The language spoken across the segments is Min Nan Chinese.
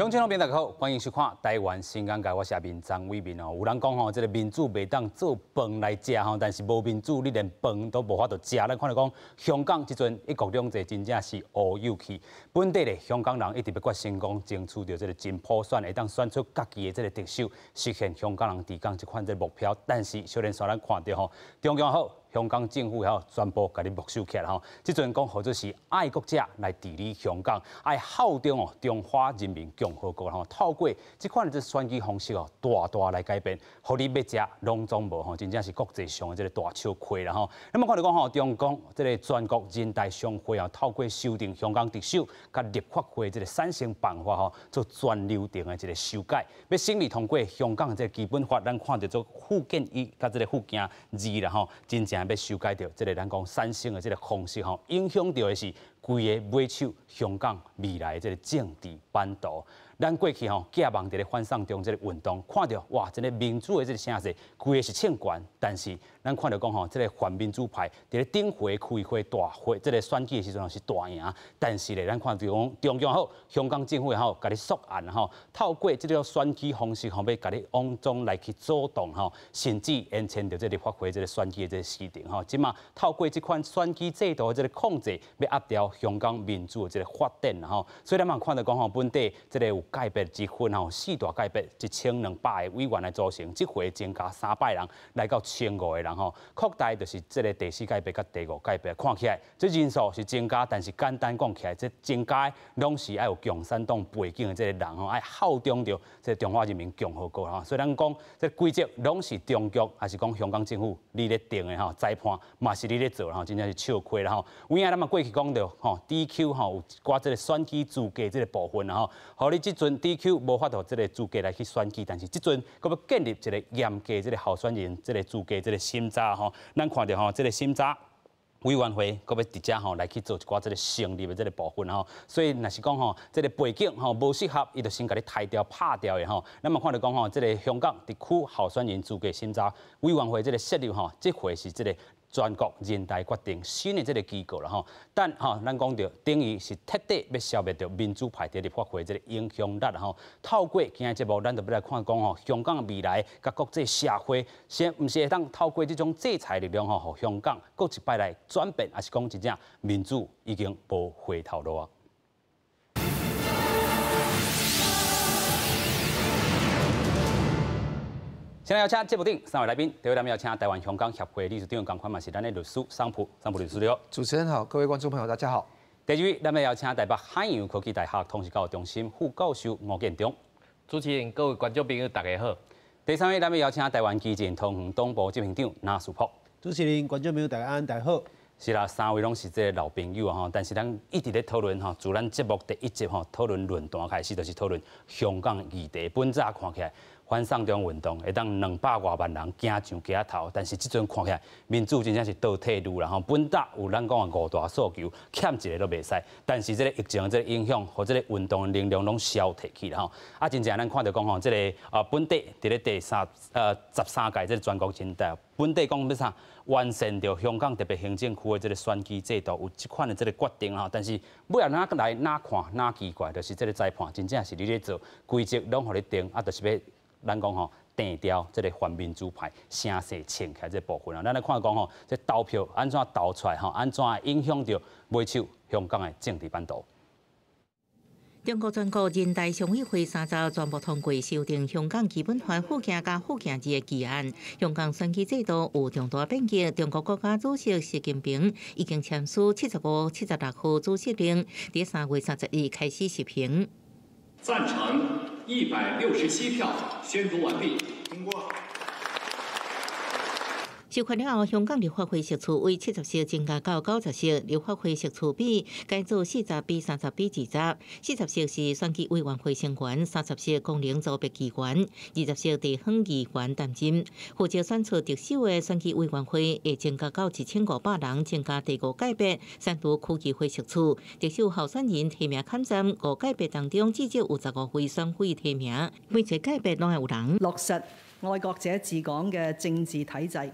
鄉親朋友大家好，歡迎收看《台灣新眼界》，我是阿明張偉民哦。有人講吼，這個民主袂當做飯來食吼，但是無民主，你連飯都無法度食。咱看著講，香港這陣一國兩制真正是烏有去。本地的香港人一直欲決心講爭取著這個真普選，會當選出家己的這個特首，實現香港人治港這款這個目標。但是小連紲咱看著吼，中共好，香港政府吼全部共你沒收起來吼。這陣講號做是愛國者來治理香港，愛效忠哦中華人民共和國吼，透過這款這選舉方式哦，大大來改變，予你欲食攏總無吼，真正是國際上的這個大笑虧啦吼。那麼看著講吼，中共這個全國人大常會啊，透過修訂香港特首佮立法會這個產生辦法吼，做全流程的一個修改，欲審議通過香港這個基本法，咱看著做附件一佮這個附件二啦吼，真正欲修改著這個咱講產生的這個方式吼，影響著的是規个尾手香港未來的這個政治版圖。咱過去吼，寄望佇咧反送中這個運動，看著哇，這個民主的這個聲勢，規个是衝懸。但是咱看著講吼，這個泛民主派佇咧頂回區議會大會這個選舉的時陣是大贏。但是咧，咱看著講中共好，香港政府也好，共你縮案吼，透過這個選舉方式吼，欲共你往中來去阻擋吼，甚至延遲著這個立法會這個選舉的這個時程吼。這馬透過這款選舉制度的這個控制，欲壓掉香港民主的這個發展吼。所以咱嘛看著講吼，本地這個有界別之分吼，四大界別1200個委員來組成，這回增加300人來到1500個人吼，擴大就是這個第四界別佮第五界別，看起來這人數是增加，但是簡單講起來，這增加的攏是愛有共產黨背景的這個人吼，愛效忠著這個中華人民共和國吼。所以咱講這規則攏是中共，抑是講香港政府你咧定的吼，裁判嘛是你咧做吼，真正是笑虧啦吼。有影咱嘛過去講著吼，DQ 吼有一寡這個選舉資格這個部分啦吼，予你這陣 DQ 無法度這個資格來去選舉，但是這陣閣欲建立一個嚴格這個候選人這個資格這個審查吼，咱看著吼這個審查委員會閣欲佇遮吼來去做一寡這個成立的這個部分吼，所以若是講吼這個背景吼無適合，伊就先共你刣掉拍掉的吼。咱嘛看著講吼，這個香港特區候選人資格審查委員會這個設立吼，這回是這個全國人大決定新的這個機構啦吼，但吼咱講著等於是徹底欲消滅著民主派佇立法會這個影響力吼。透過今日節目，咱就欲來看講吼，香港的未來佮國際社會，是毋是會當透過這種制裁力量吼，予香港閣一擺來轉變，抑是講真正民主已經無回頭路啊？現在邀請節目頂三位來賓，第一位咱們邀請台灣香港協會理事長，仝款嘛是咱的律師桑普，桑普律師你好。主持人好，各位觀眾朋友大家好。第二位，咱們邀請台北海洋科技大學通識教育中心副教授吳建中。主持人、各位觀眾朋友大家好。第三位，咱們邀請台灣基進桃園黨部執行長林樹柏。主持人、觀眾朋友大家安，大家好。是啦，三位攏是這個老朋友吼，但是咱一直咧討論吼，自咱節目第一集吼討論論壇開始，就是討論香港議題。本早看起來反送中運動會當200外萬人行上街頭，但是這陣看起來民主真正是倒退嚕啦吼。本早有咱講的五大訴求，欠一個都袂使，但是這個疫情這個影響，予這個運動的能量攏消退去啦吼。啊，真正咱看著講吼，這個本地佇咧第三13屆這個全國人大，本地講欲啥完善著香港特別行政區的這個選舉制度，有這款的這個決定吼。但是尾後哪來哪看哪奇怪，就是這個裁判真正是你咧做規則，攏予你定，啊，就是欲咱講吼，定掉這個泛民主派聲勢衝起來這個部分啊。咱來看講吼，這投票按怎投出來吼，按怎影響著尾手香港的政治版圖。中國全國人大常委會30全部通過修訂香港基本法附件佮附件二的議案，香港選舉制度有重大變革。中國國家主席習近平已經簽署75、76號主席令，佇3月31日開始實行。贊成167票，宣讀完畢，通過。授權了後，香港立法會席次為70席增加到90席，立法會席次比改做40比30比20。40席是選舉委員會成員，30席功能組別議員，20席地方議員擔任。負責選出特首的選舉委員會會增加到1500人，增加第五界別刪除區議會席次。特首候選人提名坎站五界別當中，至少有15位選委提名，每一個界別攏會有人。落實愛國者治港嘅政治體制。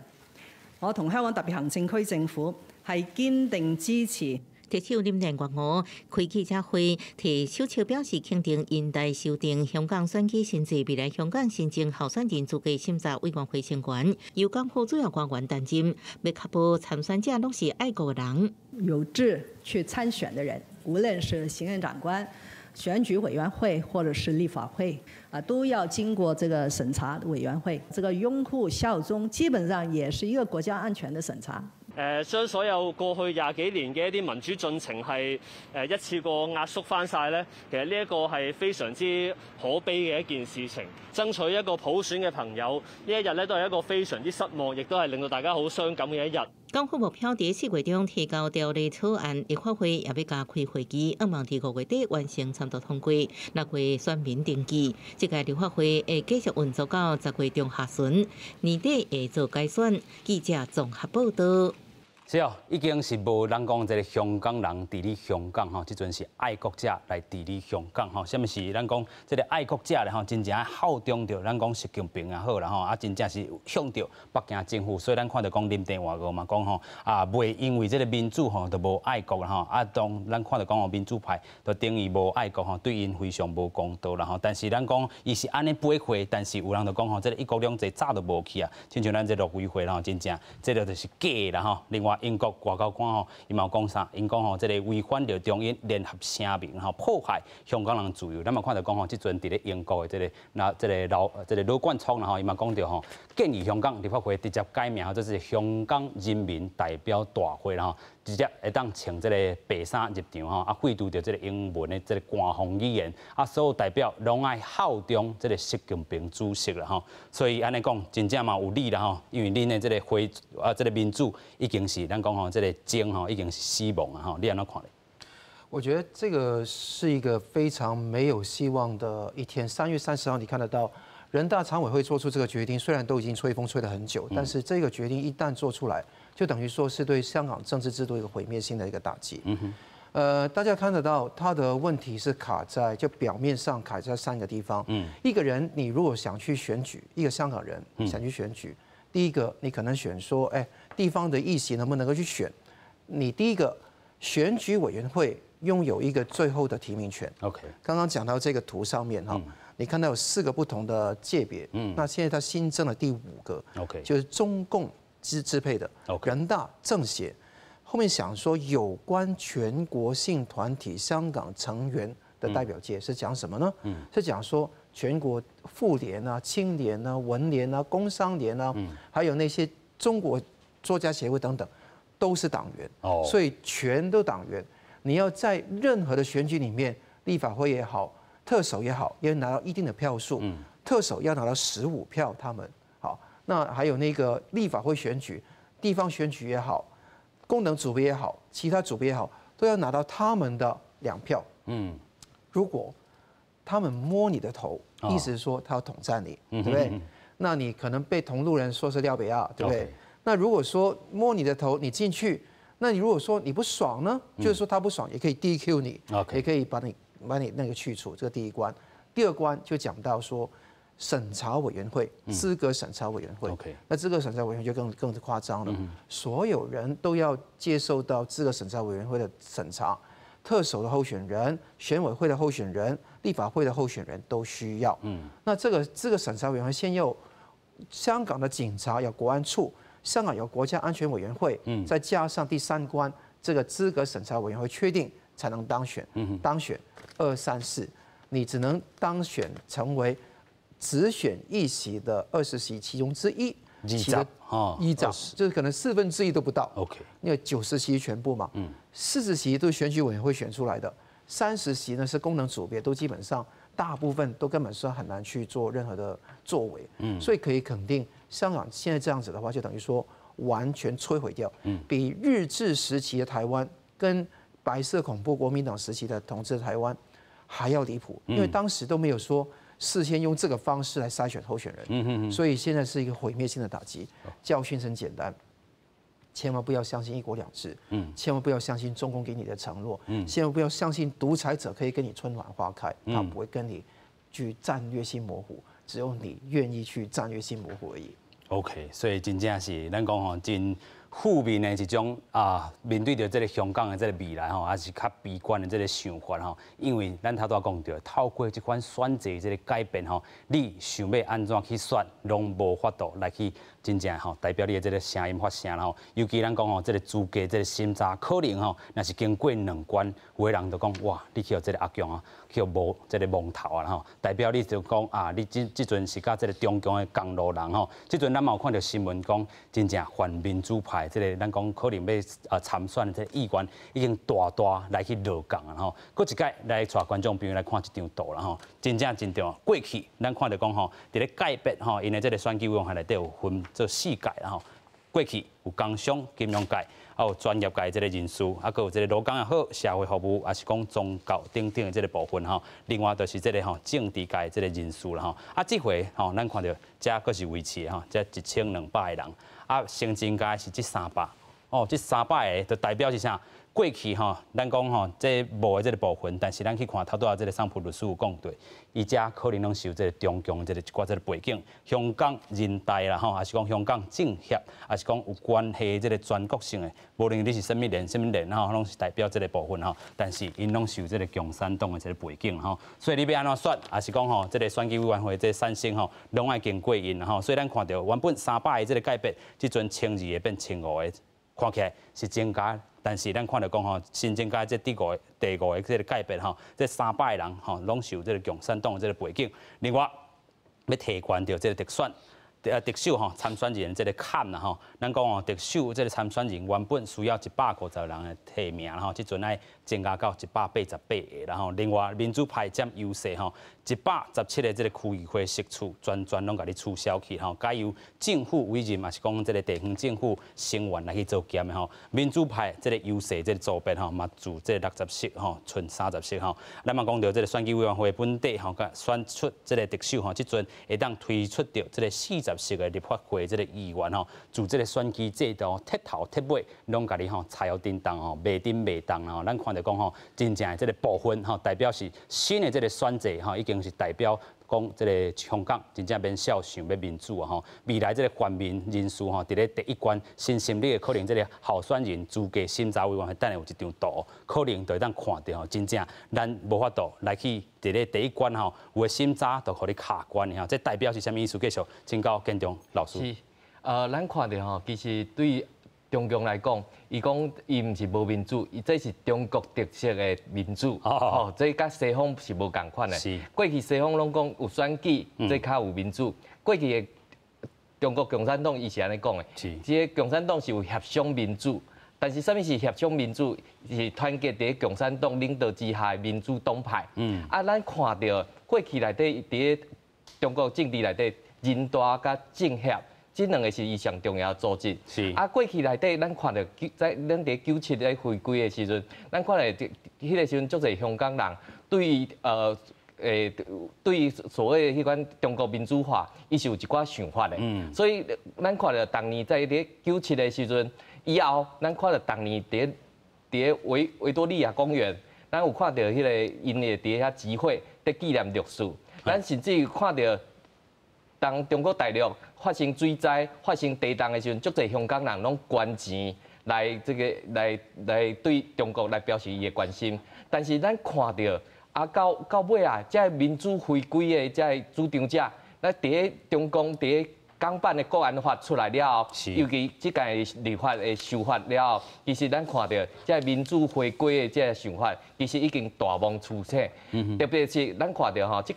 我同香港特別行政區政府係堅定支持。特首林鄭月娥開記者會，提首次表示肯定人大修訂香港選舉新制，未來香港新增候選人資格審查委員會成員由港府主要官員擔任，欲確保參選者攏是愛國的人。有志去參選的人，無論是行政長官、選舉委員會或者是立法會，啊，都要經過這個審查委員會。這個擁護效忠基本上也是一個國家安全的審查。將所有過去廿幾年嘅一啲民主進程係一次過壓縮翻晒咧，其實呢一個係非常之可悲嘅一件事情。爭取一個普選嘅朋友，呢一日咧都係一個非常之失望，亦都係令到大家好傷感嘅一日。港府目標佇4月中提交條例草案，立法會也欲加開會議，向望佇5月底完成三讀通過，6月選民登記。這屆立法會會繼續運作到10月中下旬，年底會做改選。記者綜合報道。是哦，已經是無人講這个香港人治理香港吼，這陣是愛國者來治理香港吼。啥物是咱講這个愛國者咧吼，真正效忠著咱講習近平也好啦吼，啊，真正是向著北京政府。所以咱看著講林鄭月娥嘛講吼，啊，袂因為這个民主吼，就無愛國啦吼。啊，當咱看著講吼，民主派就等於無愛國吼，對𪜶非常無公道啦吼。但是咱講伊是按呢掰開，但是有人就講吼，這个一國兩制早就無去啊。親像咱這陸委會吼，真正這个就是假的啦吼。另外，英國外交官吼，伊嘛有講啥？𪜶講吼，這个違反著中英聯合聲明吼，破壞香港人自由。咱嘛看著講吼，這陣佇咧英國的這个那這个老這个羅冠聰啦吼，伊嘛講著吼，建議香港立法會直接改名，這是香港人民代表大會啦吼，直接會當穿這个白衫入場吼，啊廢除著這个英文的這个官方語言，啊所有代表攏愛效忠這个習近平主席啦吼。所以按呢講，真正嘛有理啦吼，因為恁的這个會啊，這个民主已經是咱講吼，這个精吼已經是死亡啊吼，你按怎看咧？我覺得這個是一個非常沒有希望的一天。3月30號，你看得到人大常委會做出這個決定，雖然都已經吹風吹了很久，但是這個決定一旦做出來，就等於說是對香港政治制度一個毀滅性的一個打擊。大家看得到，他的問題是卡在就表面上卡在三個地方。一個人你如果想去選舉，一個香港人想去選舉，第一個你可能選說，哎，地方的議席能不能夠去選？你第一個選舉委員會擁有一個最後的提名權。 剛剛講到這個圖上面哈，你看到有四個不同的界別。那現在他新增了第五個。 就是中共支配的人大政協。後面想說有關全國性團體香港成員的代表界是講什麼呢？是講說全國婦聯啊、青聯啊、文聯啊、工商聯啊，還有那些中國作家協會等等，都是黨員。所以全都黨員。你要在任何的選舉裡面，立法會也好，特首也好，要拿到一定的票數。特首要拿到15票，他們好。那還有那個立法會選舉、地方選舉也好，功能組別也好，其他組別也好，都要拿到他們的2票。如果他們摸你的頭，意思是說他要統戰你，對不對？那你可能被同路人說是廖北亞，對不對？那如果說摸你的頭，你進去，那你如果說你不爽呢？就是說他不爽，也可以 DQ 你，也可以把你那個去除。這個第一關，第二關就講到說審查委員會，資格審查委員會。那資格審查委員會就更誇張了，所有人都要接受到資格審查委員會的審查，特首的候選人、選委會的候選人、立法會的候選人都需要。那這個資格審查委員會先有香港的警察，有國安處。香港有國家安全委員會，再加上第三關這個資格審查委員會確定才能當選。當選二三四，你只能當選成為直選議席的20席其中之一。二十，二十，就是可能1/4都不到。 因為90席全部嘛，40席都是選舉委員會選出來的，30席呢是功能組別，都基本上大部分都根本是很難去做任何的作為。所以可以肯定，香港現在這樣子的話，就等於說完全摧毀掉，比日治時期的台灣跟白色恐怖國民黨時期的統治台灣還要離譜，因為當時都沒有說事先用這個方式來篩選候選人，所以現在是一個毀滅性的打擊。教訓很簡單，千萬不要相信一國兩制，千萬不要相信中共給你的承諾，千萬不要相信獨裁者可以跟你春暖花開，他不會跟你去戰略性模糊。只有你願意去戰略性模糊而已。 OK，所以真正是咱講吼，真負面的一種啊，面對著這个香港的這个未來吼，還是較悲觀的這个想法吼。因為咱頭拄仔講著，透過這款選制這个改變吼，你想欲按怎去選，攏無法度來去真正吼代表你的這个聲音發聲吼。尤其咱講吼，這个資格這个審查可能吼，若是經過兩關，有的人就講哇，你去予這个阿共啊，去予摸這个摸頭啊吼，代表你就講啊，你這這陣是佮這个中共的仝路人吼。這陣咱嘛有看著新聞講，真正泛民主派這个咱講可能欲參選的這个議員已經大大來去落降啊吼。閣一擺來帶觀眾朋友來看這張圖啦吼，真正真重要。過去咱看著講吼，佇咧界別吼，𪜶的這个選舉委員會內底有分做四界啦吼。過去有工商、金融界，啊有專業界這个人士，啊閣有這个勞工也好，社會服務，抑是講宗教等等的這个部分吼。另外就是這个吼政治界這个人士啦吼。啊，這回吼，咱看著這閣是維持吼，這1200個人。啊，新增加是這三百，哦，這三百个就代表是啥？過去吼，咱講吼，這無的這个部分，但是咱去看頭拄仔這个桑普律師有講對，伊遮可能攏是有這个中共這个一寡這个背景，香港人大啦吼，抑是講香港政協，抑是講有關係這个全國性的，無論你是啥物連、啥物連吼，攏是代表這个部分吼。但是𪜶攏是有這个共產黨的這个背景吼，所以你欲按怎選，抑是講吼，這个選舉委員會這个產生吼，攏愛經過𪜶吼。所以咱看著原本300个這个界別，這陣1200个變1500个，看起來是增加。但是咱看著講吼，新增加這第五个這个界別吼，這300个人吼，攏是有這个共產黨的這个背景。另外，欲提懸著這个特選，特首吼參選人這个坎啦吼，咱講哦，特首這个參選人原本需要150人的提名吼，這陣愛增加到188個，然後另外民主派佔優勢吼，117個這个區議會席次全全攏共你取消去吼，改由政府委任，抑是講這个地方政府成員來去做兼的吼。民主派這个優勢這个組別吼，嘛自這个60席吼，賰30席吼。咱嘛講著這个選舉委員會本底吼，共選出這个特首吼，這陣會當推出著這个40席的立法會這个議員吼，自這个選舉制度徹頭徹尾攏共你吼柴搖叮當吼，袂振袂動吼。咱看著講吼，真正的這个部分吼，代表是新的這个選制吼，已經是代表講這个香港真正免痟想欲民主啊吼，未來這个泛民人士吼，佇咧第一關新成立的可能這个候選人資格審查委員會等下有一張圖，可能就會當看著吼，真正咱無法度來去佇咧第一關吼，有的審查就予你卡關的吼，這代表是啥物意思？繼續請教建中老師。是，咱看著吼，其實對中共來講，伊講伊毋是無民主，伊這是中國特色的民主，哦，這佮西方是無仝款的。過去西方攏講有選舉，這較有民主。過去的中國共產黨伊是按呢講的，這个共產黨是有協商民主，但是啥物是協商民主？是團結佇共產黨領導之下的民主黨派。啊，咱看著過去內底佇中國政治內底，人大佮政協。這兩个是伊上重要的組織。啊，過去內底咱看著在咱佇97咧回歸的時陣，咱看著彼个時陣足濟香港人對於對所謂的彼款中國民主化，伊是有一寡想法的。所以咱看著當年在佇97的時陣以後，咱看著當年佇維多利亞公園，咱有看著彼个𪜶會佇遐集會，佇紀念六四。咱甚至於看著當中國大陸發生水災、發生地動的時陣，足濟香港人攏捐錢來這个來對中國來表示伊的關心。但是咱看著啊，到尾啊，這个民主回歸的這个主張者，咱佇咧中共佇咧港版的國安法出來了後，尤其這屆立法的修法了後，其實咱看著這个民主回歸的這个想法，其實已經大望趨勢。特別是咱看著吼，這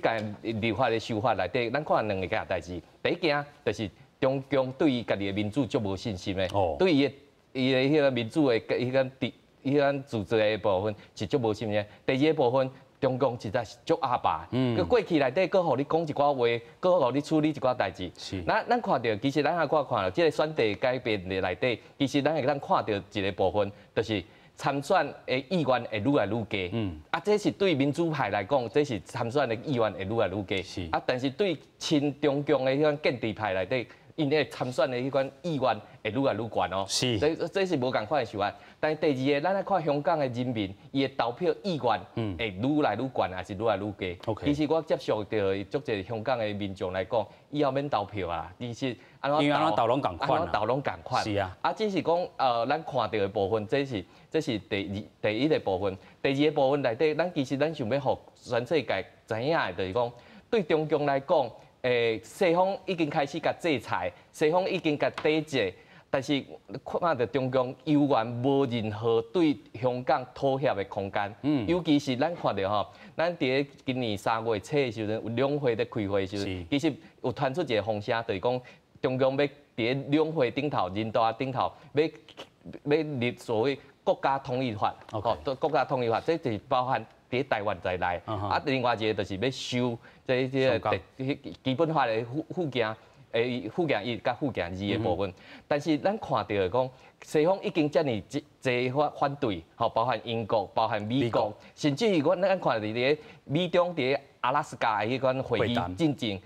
屆立法的修法內底，咱看兩个代誌。第一件就是中共對伊家己的民主足無信心的，對伊的彼个民主的彼個彼個自治的部分是足無信心。第二个部分，中共實在是足鴨霸，閣過去內底閣予你講一寡話，閣予你處理一寡代誌。咱看著，其實咱還看看，這个選制改變的內底，其實咱會當看著一个部分，就是參選的意願會愈來愈低。啊，這是對民主派來講，這是參選的意願會愈來愈低。啊，但是對親中共的彼種建制派內底， 𪜶的參選的彼款意願會愈來愈懸哦。這是無仝款的想法。但是第二个，咱來看香港的人民，伊的投票意願會愈來愈懸，還是愈來愈低？其實我接觸著足濟香港的民眾來講，以後免投票啊。其實按怎投攏仝款，按怎投攏仝款。啊，只是講咱看著的部分，這是第一个部分。第二个部分內底，咱其實咱想欲予全世界知影的，就是講對中共來講，西方已經開始共制裁，西方已經共抵制，但是看著中共猶原無任何對香港妥協的空間。尤其是咱看著吼，咱佇咧今年3月初的時陣，有兩會咧開會的時陣，其實有傳出一个風聲，就是講中共欲佇咧兩會頂頭、人大頂頭，欲立所謂國家統一法。吼，國家統一法，這就是包含佇咧台灣在內。啊，另外一个就是欲修這個基本法的附件，附件一佮附件二的部分。但是咱看著的講，西方已經遮爾濟反對，吼，包含英國、包含美國，甚至於咱看佇咧美中佇咧阿拉斯加的彼款會議進前，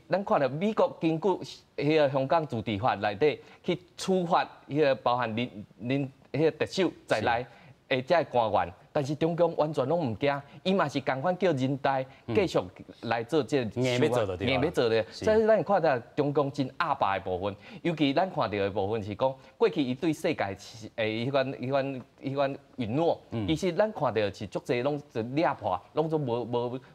咱看著美國根據彼个香港自治法內底去處罰彼个包含恁彼个特首在內的這个官員。但是中共完全攏毋驚，伊嘛是仝款叫人大繼續來做這個硬欲做就對，硬欲做的。所以咱會看著中共真鴨霸的部分，尤其咱看著的部分是講，過去伊對世界的彼款允諾，其實咱看著是足濟攏就掠破，攏總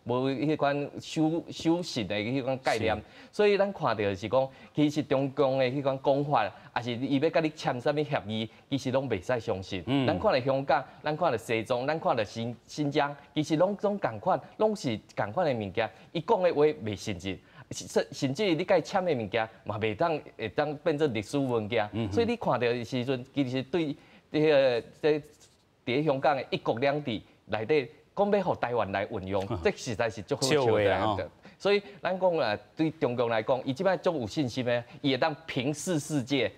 無彼款守信的彼款概念。所以咱看著是講，其實中共的彼款講法，抑是伊欲佮你簽啥物協議，其實攏袂使相信。咱看著香港，咱看著西藏，咱看著新疆，其實攏總仝款，攏是仝款的物件。伊講的話袂誠實，甚至你共伊簽的物件嘛袂當會當變做歷史文件。所以你看著的時陣，其實對這个這佇咧香港的一國兩制內底，講欲予台灣來運用，這實在是足好笑的。所以咱講啊，對中共來講，伊這擺足有信心的，伊會當平視世界。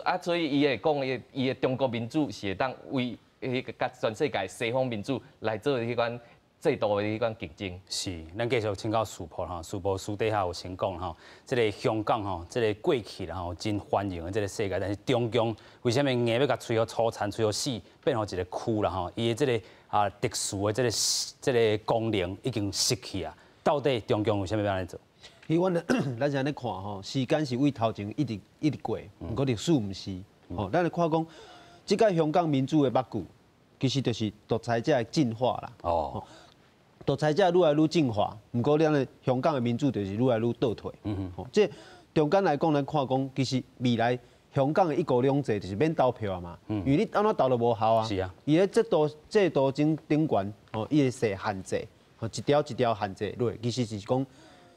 啊，所以伊會講伊的中國民主是會當為彼个佮全世界西方民主來做彼款制度的彼款競爭。是，咱繼續請教樹婆吼，樹婆私底下有先講吼，這个香港吼，這个過去啦吼，真繁榮的這个世界，但是中共為啥物硬欲共摧予粗殘、摧予死，變予一个區啦吼？伊的這个特殊的這个功能已經失去啊！到底中共為啥物欲按呢做？其實咱是按呢看吼，時間是對頭前一直一直過，毋過歷史毋是。吼，咱來看講，這擺香港民主的目久，其實就是獨裁者的進化啦。獨裁者愈來愈進化，毋過咱的香港的民主就是愈來愈倒退。吼，這中間來講，咱看講，其實未來香港的一國兩制就是免投票啊嘛。因為你按怎投都無效啊。伊咧制度頂懸，吼，伊會設限制，吼，一條一條限制落，其實是講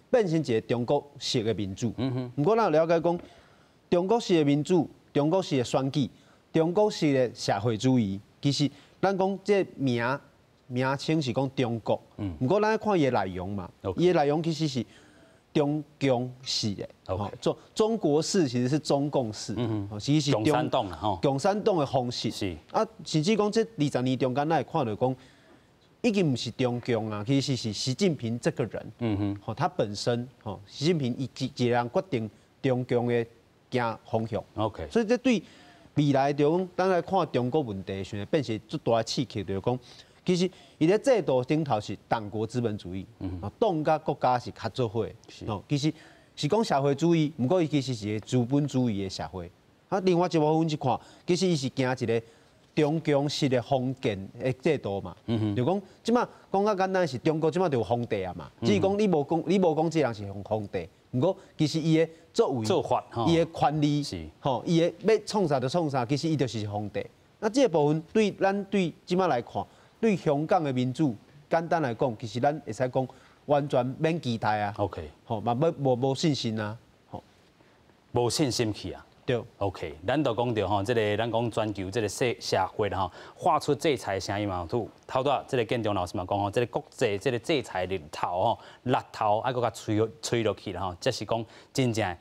變成一个中國式的民主。毋過咱有了解講，中國式的民主、中國式的選舉、中國式的社會主義，其實咱講這名稱是講中國，毋過咱看伊的內容嘛，伊的內容其實是中共式的，中中國式其實是中共式，其實是共產黨吼，共產黨的方式。啊，甚至講這20年中間，咱會看著講，已經毋是中共啊，其實是習近平這個人，吼，他本身，吼，習近平伊一個人決定中共的行方向。 所以這對未來中，咱來看中國問題時，變成足大的刺激，就是講，其實伊咧制度頂頭是黨國資本主義，黨佮國家是較做伙，哦，其實是講社會主義，毋過伊其實是個資本主義的社會。啊，另外一部分去看，其實伊是行一个中共式的封建的制度嘛，就講這擺講較簡單是中國這擺就有皇帝啊嘛，只是講你無講這人是皇帝，毋過其實伊的作為、做法、伊的權力，吼，伊的欲創啥就創啥，其實伊就是皇帝。那這個部分對咱對這擺來看，對香港的民主，簡單來講，其實咱會使講完全免期待啊。 吼嘛無信心啊，吼，無信心去啊。對，OK，咱就講著吼，這个咱講全球這个社會啦吼，發出制裁聲音嘛，拄頭拄這个建中老師嘛講吼，這个國際這个制裁日頭吼，日頭愛閣共吹落去啦吼，這是講真正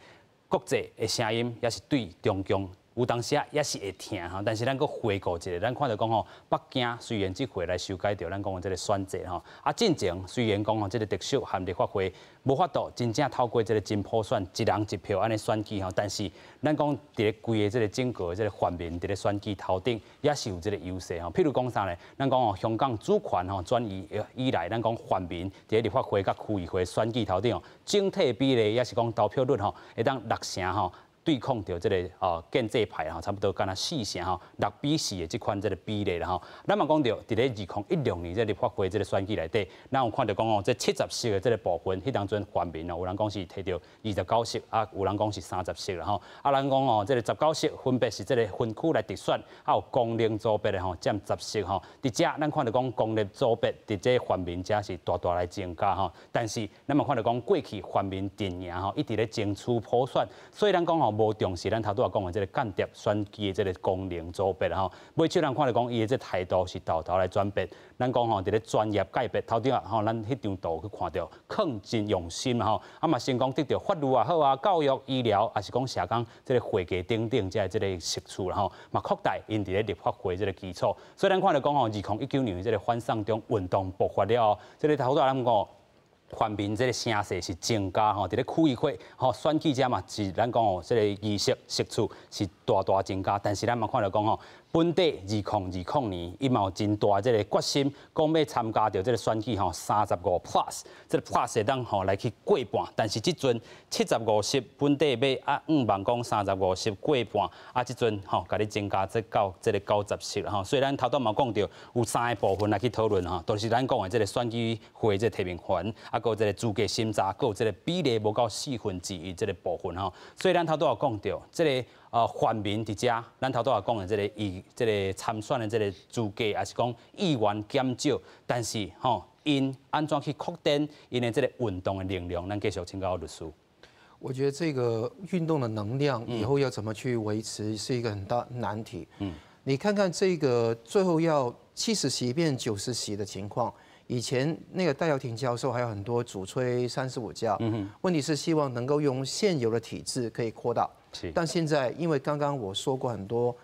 國際的聲音，也是對中共。有當時也是會疼吼，但是咱閣回顧一下，咱看著講吼，北京雖然這回來修改著咱講的這個選制吼，啊，進前雖然講吼，這個特首和立法會無法度真正透過這個真普選一人一票按呢選舉吼，但是咱講佇咧規个這個整個這個泛民佇咧選舉頭頂也是有這個優勢吼。譬如講啥咧？咱講吼，香港主權吼轉移以來，咱講泛民佇咧立法會佮區議會選舉頭頂吼，整體比例也是講投票率吼，會當六成吼。對抗著這個建制派吼，差不多敢若四成吼，6比4的這款這個比例啦吼。咱嘛講著，佇咧2016年這個立法會這個選舉內底，咱有看著講哦，這70席的這個部分，彼當陣泛民哦，有人講是提著29席，啊，有人講是30席啦吼。啊，咱講哦，這個19席分別是這個分區來直選，啊有功能組別的吼，佔10席吼。佇遮咱看著講功能組別佇這泛民遮是大大來增加吼。但是咱嘛看著講過去泛民陣營吼，一直咧爭取普選，所以咱講吼，無重視咱頭拄仔講的這個間諜選舉的這個功能組別吼，尾手咱看著講伊的這態度是沓沓來轉變。咱講吼，佇咧專業界別頭頂啊吼，咱彼張圖去看著，囥真用心吼，啊嘛成功得著法律也好啊，教育、醫療，抑是講社工這個會計等等，這個這個職處啦吼，嘛擴大𪜶佇咧立法會這個基礎。所以咱看著講吼，2019年這個反送中運動爆發了後，這個頭拄仔咱講。泛民這個聲勢是增加吼，佇咧區議會吼選舉遮嘛是咱講哦，這個議席席次是大大增加，但是咱嘛看著講吼，本底2020年伊嘛有真大這個決心，講欲參加著這個選舉吼，35 plus，這個 plus 會當吼來去過半，但是這陣75席本底欲啊，向望講35席過半，啊這陣吼，共你增加這到這個90席吼，所以咱頭拄嘛講著有三個部分來去討論吼，就是咱講的這個選舉會這個提名權，啊，閣有這個資格審查，閣有這個比例無夠1/4這個部分吼，所以咱頭拄有講著這個。泛民佇遮，咱頭拄仔講的這個伊這個參選的這個資格，抑是講議員減少，但是吼，𪜶按怎去擴展𪜶的這個運動的能量？咱繼續請教律師。我覺得這個運動的能量以後要怎麼去維持，是一個很大難題。你看看這個最後要70席變90席的情況，以前那個戴耀廷教授還有很多主吹35+，問題是希望能夠用現有的體制可以擴大。但現在因為剛剛我說過很多，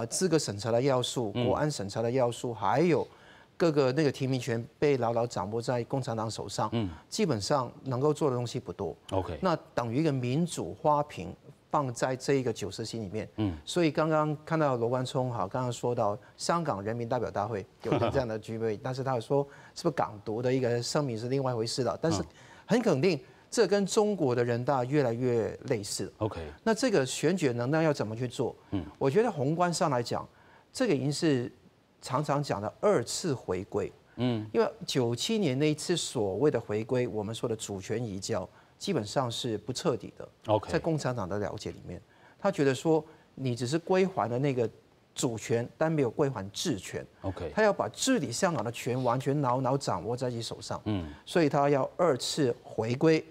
資格審查的要素、國安審查的要素，還有各個那個提名權被牢牢掌握在共產黨手上，基本上能夠做的東西不多。 那等於一個民主花瓶放在這一個90席裡面。所以剛剛看到羅冠聰哈，剛剛說到香港人民代表大會有這樣的聚會，但是他說是不是港獨的一個聲明是另外一回事了，但是很肯定。這跟中國的人大越來越類似。 那這個選舉能量要怎麼去做？我覺得宏觀上來講，這個已經是常常講的二次回歸。因為97年那一次所謂的回歸，我們說的主權移交，基本上是不徹底的。 在共產黨的了解裡面，他覺得說你只是歸還了那個主權，但沒有歸還治權。 他要把治理香港的權完全牢牢掌握在自己手上。所以他要二次回歸。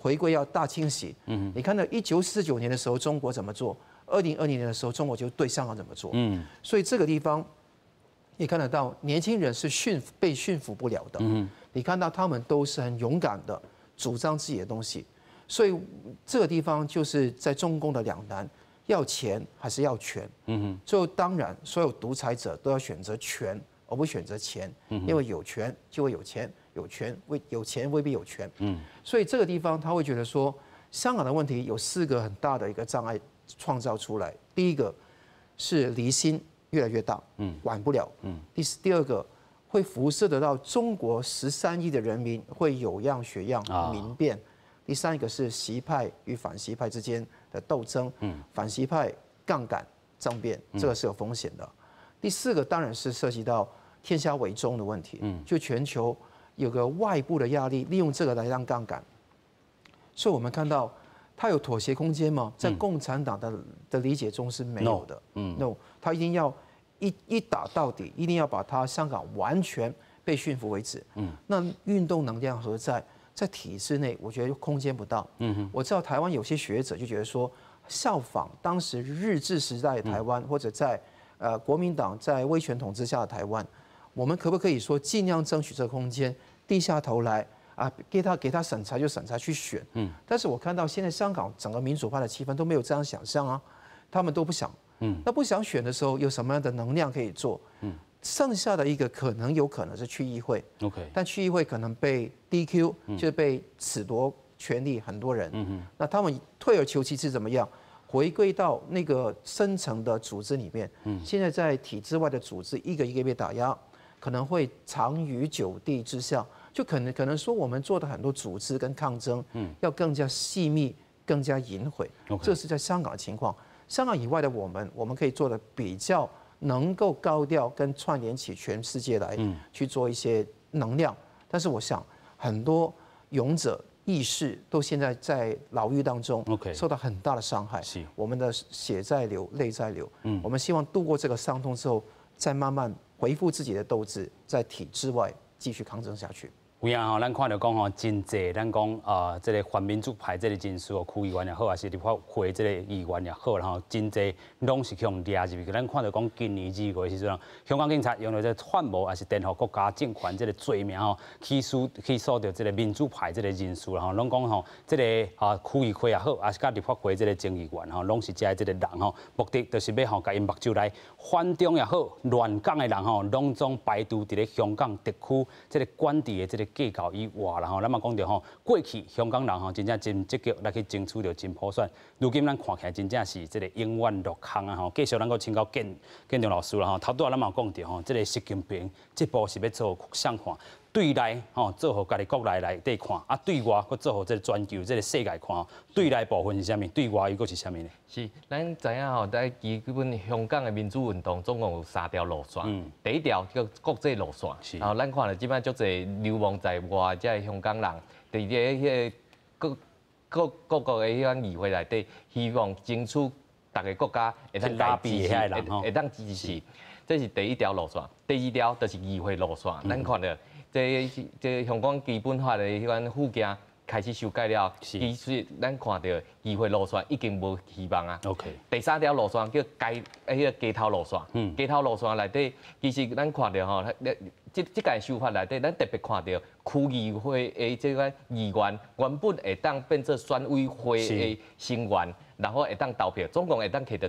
回歸要大清洗。你看到1949年的時候，中國怎麼做？2020年的時候，中國就對香港怎麼做？所以這個地方，你看得到年輕人是被馴服不了的。你看到他們都是很勇敢的主張自己的東西，所以這個地方就是在中共的兩難。要錢還是要權？最後當然，所有獨裁者都要選擇權，而不選擇錢，因為有權就會有錢，有錢未必有權。所以這個地方他會覺得說，香港的問題有四個很大的一個障礙創造出來。第一個是離心越來越大，管不了。第二個會輻射得到中國13億的人民會有樣學樣民變。第三個是習派與反習派之間的鬥爭，反習派槓桿政變，這個是有風險的。第四個當然是涉及到天下為中的問題，就全球有個外部的壓力，利用這個來當槓桿。所以我們看到他有妥協空間嗎？在共產黨的理解中是沒有的。No，他一定要一打到底，一定要把他香港完全被馴服為止。那運動能量何在？在體制內，我覺得空間不大。我知道台灣有些學者就覺得說，效仿當時日治時代的台灣，或者在國民黨在威權統治下的台灣，我們可不可以說盡量爭取這個空間，低下頭來啊，給他審查就審查去選。但是我看到現在香港整個民主派的氣氛都沒有這樣想象啊，他們都不想。那不想選的時候，有什麼樣的能量可以做？剩下的一個可能有可能是區議會。 但區議會可能被 DQ，就是被褫奪權力，很多人。那他們退而求其次怎麼樣？回歸到那個深層的組織裡面。現在在體制外的組織一個一個被打壓，可能會藏於九地之下，就可能說我們做的很多組織跟抗爭，要更加細密、更加隱晦。這是在香港的情況。香港以外的我們，我們可以做的比較能夠高調跟串聯起全世界來去做一些能量。但是我想很多勇者義士都現在在牢獄當中，受到很大的傷害。我們的血在流，淚在流。我們希望度過這個傷痛之後，再慢慢恢復自己的鬥志，在體制外繼續抗爭下去。有影吼，咱看著講吼，真濟咱講啊，這个反民主派這个人士哦，區議員也好，抑是立法會這个議員也好，吼，真濟攏是予掠入去。咱看著講，今年2月時陣，香港警察用著這个串謀抑是顛覆國家政權這个罪名吼，起訴著這个民主派這个人士吼，攏講吼，這个啊區議會也好，抑是佮立法會這个前議員吼，攏是遮這个人吼，目的就是欲吼，共𪜶目睭來反中也好，亂港的人吼，攏總排除佇咧香港特區這个管治的這个架構以外啦吼，咱嘛講著吼，過去香港人吼真正真積極來去爭取著真普選，如今咱看起來真正是這个永遠落空啊吼。繼續咱閣請教建建中老師啦吼，頭拄仔咱嘛有講著吼，這个習近平這步是欲做啥看？對內吼做予家己國內內底看，啊對外閣做予這个全球這个世界看。對內部分是啥物？對外又閣是啥物呢？是，咱知影吼，在基本香港的民主運動總共有三條路線。第一條叫國際路線，然後咱看著這擺足濟流亡在外這个香港人，佇咧彼个各各各國的彼款議會內底，希望爭取逐个國家會當來支持，會當支持。這是第一條路線。第二條就是議會路線。咱看著這這香港基本法的彼款附件開始修改了，其實咱看著議會路線已經無希望啊。 第三條路線叫街，彼个街頭路線。街頭路線內底，其實咱看著吼，這這屆修法內底，咱特別看著區議會的這个議員原本會當變做選委會的成員，然後會當投票，總共會當摕著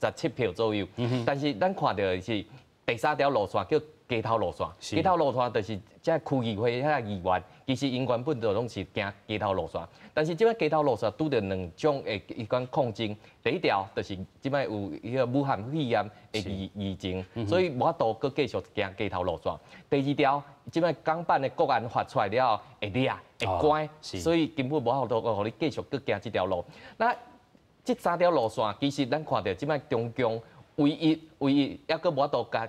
117票左右。但是咱看著的是第三條路線叫街頭路線，街頭路線就是這區議會遐議員，其實𪜶原本就攏是行街頭路線，但是這擺街頭路線拄著兩種的彼款抗爭。第一條就是這擺有彼个武漢肺炎的疫情，所以無法度閣繼續行街頭路線。第二條，這擺港版的國安法出來了後會掠會關，所以根本無法度予你繼續閣行這條路。那這三條路線，其實咱看著這擺中共唯一唯一猶閣無法度共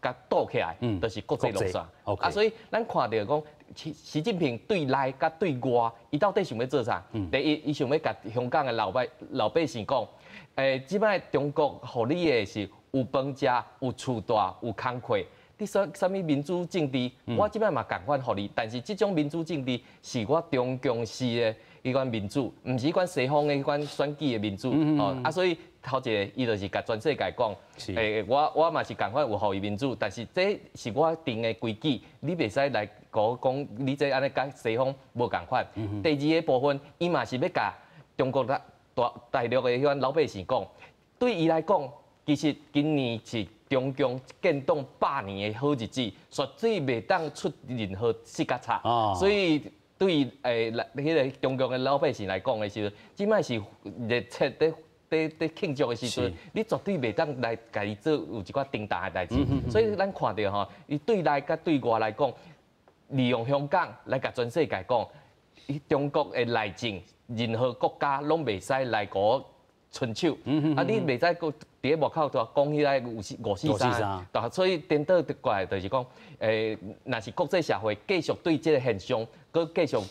共擋起來，就是國際路線。啊，所以咱看著講，習近平對內佮對外，伊到底想欲做啥？第一，伊想欲共香港的老百姓講，這擺中國予你的是有飯食、有厝住、有工課。你說啥物民主政治，我這擺嘛仝款予你，但是這種民主政治是我中共式的彼款民主，毋是彼款西方的彼款選舉的民主。哦，啊，所以頭一个，伊就是共全世界講，我嘛是仝款有予伊民主，但是這是我定的規矩，你袂使來共我講，你這按呢佮西方無仝款。第二个部分，伊嘛是欲共中國大大陸的彼款老百姓講，對伊來講，其實今年是中共建黨100年的好日子，絕對袂當出任何失角差。所以對彼个中共的老百姓來講的時陣，這擺是熱切佇佇佇慶祝的時陣，你絕對袂當來共伊做有一寡重大的代誌。所以咱看著吼，伊對內佮對外來講，利用香港來共全世界講，中國的內政，任何國家攏袂使來共我伸手。啊，你袂使閣佇咧外口頭講彼个五四三，所以顛倒過來就是講，若是國際社會繼續對這个現象，閣繼續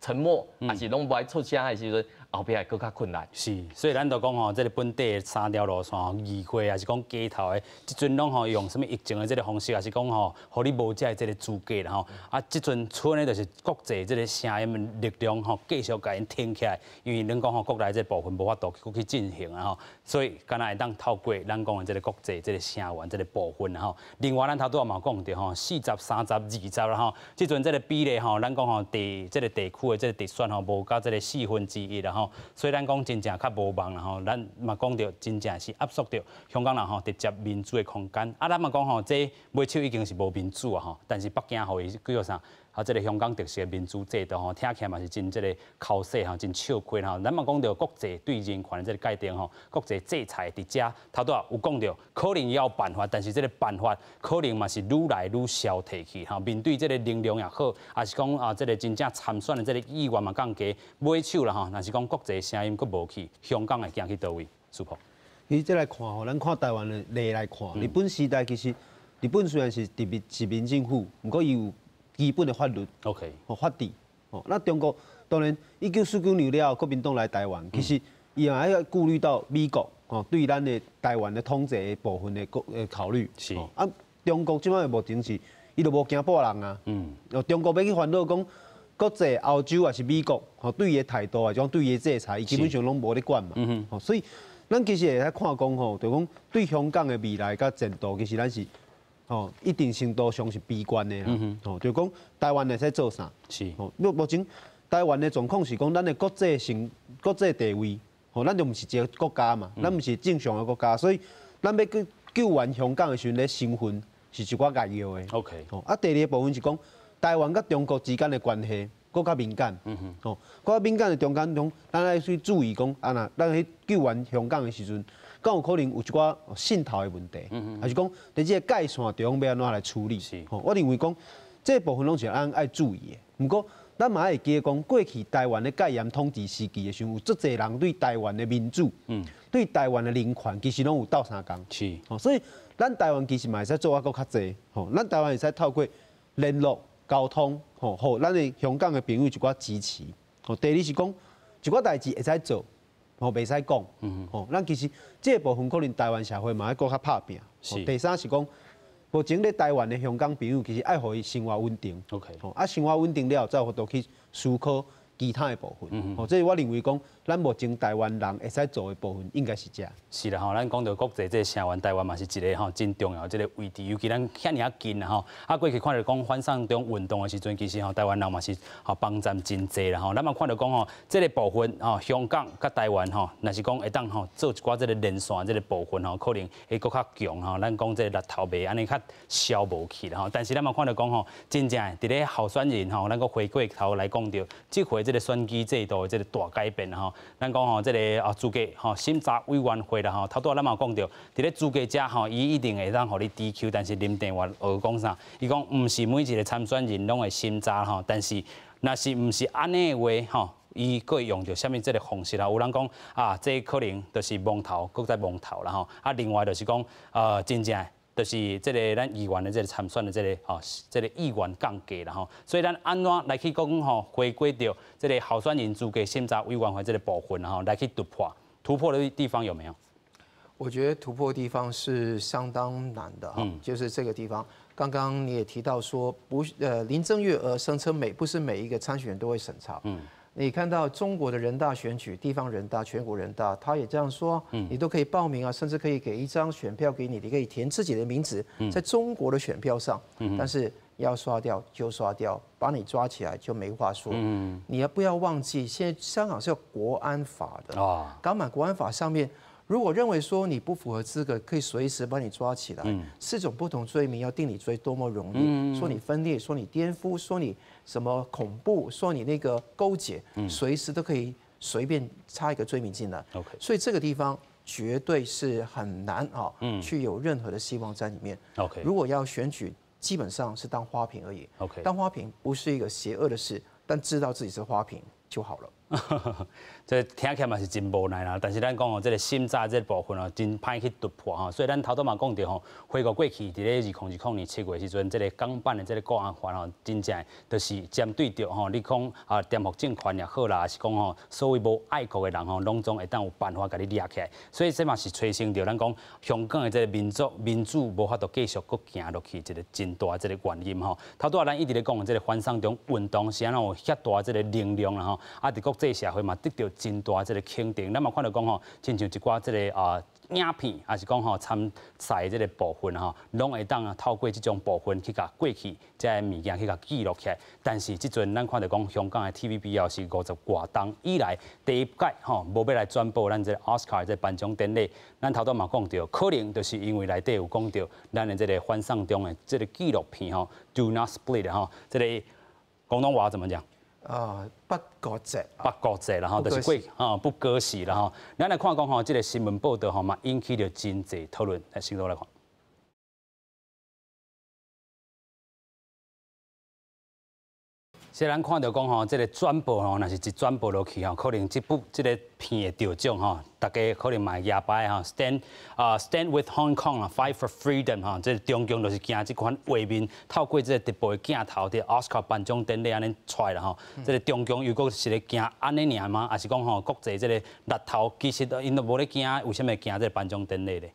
沉默，抑是攏無愛出聲的時陣，後壁會閣較困難。是，所以咱就講吼，這个本地的三條路線，議會抑是講街頭的，這陣攏吼用啥物疫情的這个方式，抑是講吼，予你無這這个資格啦吼。啊，這陣賰的就是國際這个聲音力量吼，繼續共𪜶挺起來，因為恁講吼，國內這部分無法度去進行啊吼，所以敢若會當透過咱講的這个國際這个聲援這个部分吼。另外，咱頭拄仔嘛有講著吼，40、30、20啦吼，這陣這个比例吼，咱講吼地這个地區的這个直選吼，無到這个1/4啦吼。吼。所以咱講真正較無望啦吼，咱嘛講著真正是壓縮著香港人吼直接民主的空間。啊，咱嘛講吼，這尾手已經是無民主啊吼，但是北京予伊叫做啥？啊，這个香港特色的民主制度吼，聽起來嘛是真這个剾洗吼，真笑虧吼。咱嘛講著國際對人權的這个界定吼，國際制裁佇遮頭拄仔有講著，可能也有辦法，但是這个辦法可能嘛是愈來愈消退去吼。面對這个能量也好，抑是講啊，這个真正參選的這个意願嘛降低，尾手啦吼，若是講國際聲音閣無去，香港會行去佗位？師傅，其實這來看吼，咱看台灣的例來看，日本時代其實日本雖然是殖民政府，毋過伊有基本的法律，法治，哦，那中國當然1949年了後，國民黨來台灣，其實伊也愛顧慮到美國哦對咱的台灣的統治的部分的國考慮。啊，中國這擺的目前是，伊就無驚半人啊。中國欲去煩惱講國際歐洲抑是美國，吼對伊的態度啊，種對伊的制裁，伊基本上攏無咧管嘛。吼，所以咱其實會使看講吼，就講對香港的未來佮前途，其實咱是吼一定程度上是悲觀的啦。吼，就講台灣會使做啥？吼，目前台灣的狀況是講，咱的國際性、國際地位，吼，咱就毋是一個國家嘛，咱毋是正常的國家，所以咱欲去救援香港的時陣，咧身份是一寡概要的。 吼，啊，第二个部分是講台灣佮中國之間的關係，閣較敏感。吼，閣較敏感的中間中，咱愛去注意講，啊若咱去救援香港的時陣，敢有可能有一寡滲透的問題，抑是講佇這个界線中欲按怎來處理？吼，我認為講這个部分攏是咱愛注意的。毋過，咱嘛愛會記得講，過去台灣的戒嚴統治時期的時陣，有足濟人對台灣的民主，對台灣的人權，其實攏有鬥相共。吼，所以咱台灣其實嘛會使做啊閣較濟。吼，咱台灣會使透過聯絡溝通，吼，予咱的香港的朋友一寡支持。吼，第二是講一寡代誌會使做，吼，袂使講。吼，咱其實這个部分可能台灣社會嘛愛閣較拍拚。第三是講，目前咧台灣的香港朋友其實愛予伊生活穩定。 吼，啊生活穩定了後，才有法度去思考其他的部分。吼，這是我認為講，咱目前台灣人會使做的部分，應該是這。是啦吼，咱講著國際這个聲援，台灣嘛是一个吼真重要的這个位置，尤其咱遐爾仔近啦吼。啊，過去看著講反送中運動的時陣，其實吼台灣人嘛是吼幫贊真濟啦吼。咱嘛看著講吼，這个部分吼，香港佮台灣吼，若是講會當吼做一寡這个連線這个部分吼，可能會閣較強吼。咱講這个力頭袂按呢較消無去啦吼。但是咱嘛看著講吼，真正佇咧候選人吼，咱閣回過頭來講著，這回這个選舉制度的這个大改變吼，咱講吼這个啊資格吼審查委員會啦吼，頭拄仔咱嘛有講著，佇咧資格者吼，伊一定會當予你 DQ，但是林鄭月娥講啥？伊講毋是每一个參選人攏會審查吼，但是若是毋是按呢的話吼，伊閣會用著啥物這个方式啦？有人講啊，這可能就是摸頭，閣再摸頭啦吼。啊，另外就是講，真正就是這个咱議員的這个參選的這个吼，這个意願降低啦吼。所以咱按怎來去講吼，回歸著這个候選人資格審查委員會這个部分吼，來去突破，突破的地方有沒有？我覺得突破的地方是相當難的哈，就是這個地方。剛剛你也提到說，不，林鄭月娥聲稱不是每一個參選人都會審查。你看到中國的人大選舉、地方人大、全國人大，他也這樣說，你都可以報名啊，甚至可以給一張選票給你，你可以填自己的名字在中國的選票上，但是要刷掉就刷掉，把你抓起來就沒話說。你要不要忘記，現在香港是有國安法的啊，港版國安法上面，如果認為說你不符合資格，可以隨時把你抓起來。四種不同罪名要定你罪多麼容易，說你分裂，說你顛覆，說你什麼恐怖，說你那個勾結，隨時都可以隨便插一個罪名進來。 所以這個地方絕對是很難啊，去有任何的希望在裡面。 如果要選舉，基本上是當花瓶而已。 當花瓶不是一個邪惡的事，但知道自己是花瓶就好了。這聽起來嘛是真無奈啦，但是咱講哦，這个審查這个部分哦，真歹去突破吼，所以咱頭拄嘛講著吼，回顧過去佇咧2020年7月時陣，這个港版的這个國安法吼，真正就是針對著吼，你講啊顛覆政權也好啦，抑是講吼所謂無愛國的人吼，攏總會當有辦法共你掠起來，所以這嘛是催生著咱講香港的這个民族民主無法度繼續閣行落去一个真大這个原因吼。頭拄仔咱一直咧講的這个反送中運動是按怎有遐大這个能量啦吼，啊佇國際社會嘛得著真大這个肯定，咱嘛看著講吼，親像一寡這个啊。影片，抑是講吼參賽這个部分吼，攏會當啊透過這種部分去共過去這个物件去共記錄起來。但是這陣咱看著講香港的 TVB 哦是50外冬以來第一擺吼，無欲來轉播咱這个奧斯卡這個頒獎典禮。咱頭拄嘛講著，可能就是因為內底有講著咱的這个反送中的這个紀錄片吼，Do Not Split 吼，這个廣東話怎麼講？啊，不割席，不割席啦吼，就是過吼不割席啦吼。咱來看講吼，這个新聞報導吼嘛引起著真濟討論。來，先來看。雖然看著講吼，這个轉播吼，若是一轉播落去吼，可能這部這个片會得獎吼，大家可能嘛會舉牌吼，Stand 啊，Stand with Hong Kong 啊，Fight for Freedom 吼，這个中共就是驚這款畫面透過這个直播的鏡頭，佇奧斯卡頒獎典禮按呢出來啦吼，這个中共又閣是咧驚按呢爾嗎？抑是講吼國際這个獵頭其實𪜶都無咧驚，為啥物會驚這个頒獎典禮咧？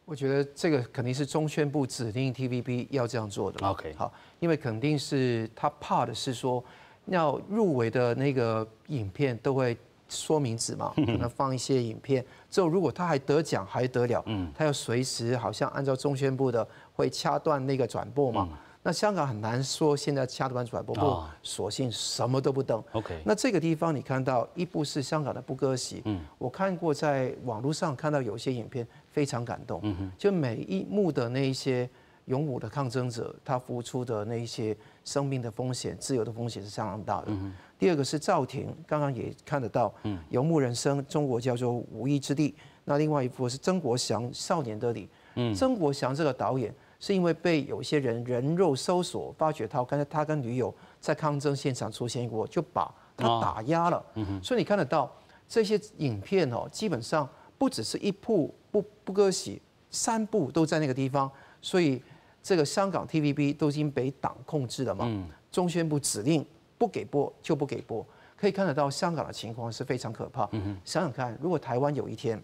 我覺得這個肯定是中宣部指定 TVB 要這樣做的。 OK，好，因為肯定是他怕的是說，要入圍的那個影片都會說名字嘛，可能放一些影片之後，如果他還得獎還得了？他要隨時好像按照中宣部的會掐斷那個轉播嘛。那香港很難說現在掐斷轉播，不，索性什麼都不登。 OK，那這個地方你看到一部是香港的不割席，我看過在網絡上看到有些影片非常感動，就每一幕的那一些勇武的抗爭者，他付出的那一些生命的風險、自由的風險是相當大的。第二個是趙婷，剛剛也看得到，遊牧人生，中國叫做無依之地。那另外一部是曾國祥《少年的你》，曾國祥這個導演。是因為被有些人人肉搜索，發覺他剛才他跟女友在抗爭現場出現過，就把他打壓了。所以你看得到這些影片哦，基本上不只是一部不割席，三部都在那個地方。所以這個香港 TVB 都已經被黨控制了嘛。中宣部指令不給播就不給播，可以看得到香港的情況是非常可怕。想想看，如果台灣有一天，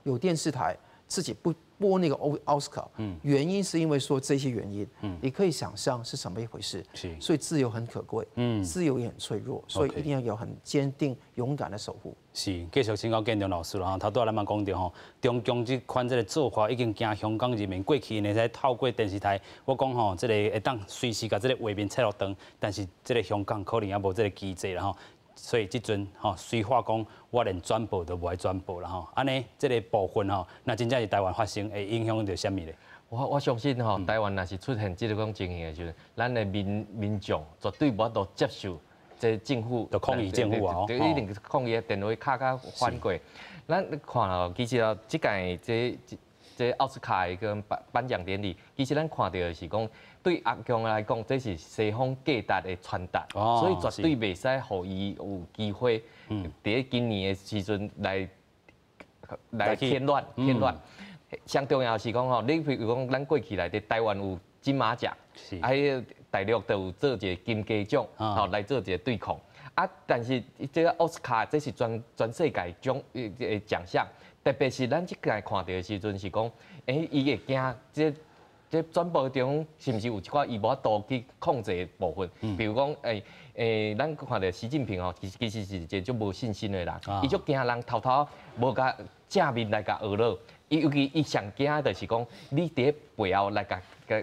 有電視台自己不播那個奧斯卡，原因是因為說這些原因，你可以想象是什麼一回事。所以自由很可貴，自由也很脆弱，所以一定要有很堅定、勇敢的守護。是，繼續請教建中老師啦吼，頭拄仔咱嘛講著吼，中共這款這个做法已經驚香港人民過去呢，會使透過電視台，我講吼，這个會當隨時共這个畫面切落斷，但是這个香港可能猶無這个機制啦吼。所以這陣吼，雖話講我連轉播都無愛轉播啦吼，按呢這个部分吼，若真正是台灣發生，會影響著啥物咧？我相信吼，台灣若是出現這種情形的時陣，咱的民眾絕對無法度接受這政府，就抗議政府啊，對，一定抗議的電話敲較反過。咱看哦，其實哦，這屆這奧斯卡的個頒獎典禮，其實咱看著的是講，對阿共來講，這是西方價值的傳達，所以絕對袂使予伊有機會，佇今年的時陣來添亂添亂。上重要是講吼，你比如講，咱過去來佇台灣有金馬獎，啊，彼个大陸就有做一个金雞獎，吼來做一个對抗。啊，但是這个奧斯卡這是全世界獎的獎項，特別是咱這屆看著的時陣是講，伊會驚這轉播中是毋是有一寡伊無法度去控制的部分？比如講，咱看著習近平吼，其實是一个足無信心的人，伊足驚人偷偷無共正面來共呵咾。伊尤其伊上驚就是講，你佇咧背後來共批